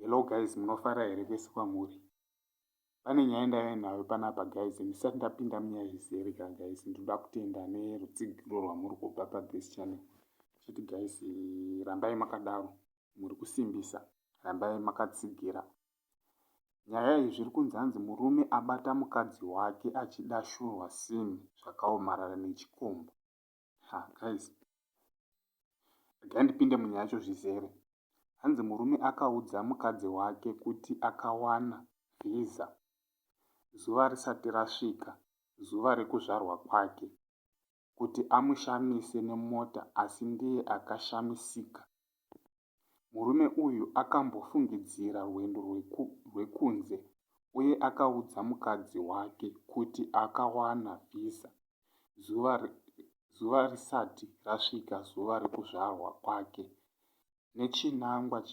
Hello guys, munofara here kwese kwamuri? Pane nyaya ndaive nayo panapa guys, ndisati ndapinda munyaya zvizere ka guys, ndinoda kutenda nerutsigiro rwamuri kupa pa this channel. Chiti guys, rambai makadaro, muri kusimbisa, rambai makatsigira. Nyaya iyi zviri kunzi hanzi murume abata mukadzi wake achidashurwa sinhi zvakaomarara nechikomba. Ha guys, regai ndipinde munyaya yacho zvizere. Hanzi murume akaudza mukadzi wake kuti akawana visa zuva risati rasvika zuva rekuzvarwa kwake kuti amushamise nemota asi ndiye akashamisika. Murume uyu akambofungidzira rwendo rwekunze uye akaudza mukadzi wake kuti akawana visa zuva, zuva risati rasvika zuva rekuzvarwa kwake nechinangwa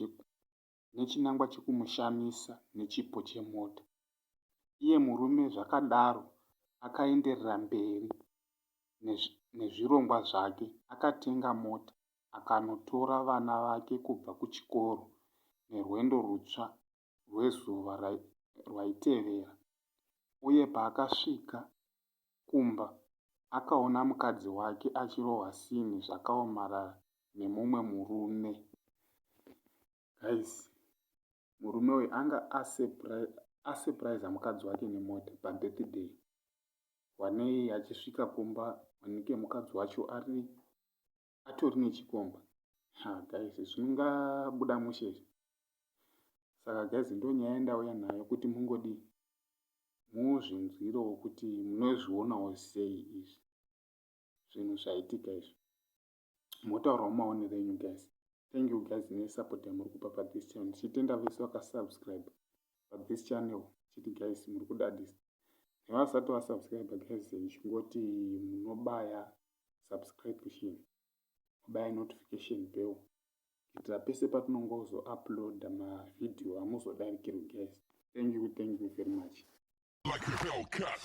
nechinangwa chekumushamisa nechipo chemota. Iye murume zvakadaro akaenderera mberi nezvirongwa zvake akatenga mota akanotora vana vake kubva kuchikoro nerwendo rutsva rwezuva rwaitevera uye paakasvika kumba akaona mukadzi wake achirohwa sinhi zvakaomarara nemumwe murume. Guys, murume uyu anga asurprise mukadzi wake nemota pabirthday. Wanei achisvika kumba wanike mukadzi wacho ari atori nechikomba. Ha guys, zvingabuda mushe izvi. Saka guys, ndonyaya yandauya nayo kuti mungodii muzvinzwirewo kuti munozvionawo sei izvi zvinhu zvaitika izvi. Motaurawo maonero enyu guys. Thank you guys nesupport yamuri kupa pathis channel. Ndichitenda vese vakasubscribe pathis channel. Chiti guys muri kudadisa. Nevasati vasubscribe guys, ndichingoti munobaya subscription, mobaya notification bell kuitira pese patinongozo uploada mavhidhiyo hamuzodarikirwi guys. Thank you, thank you very much. Like a Hellcat.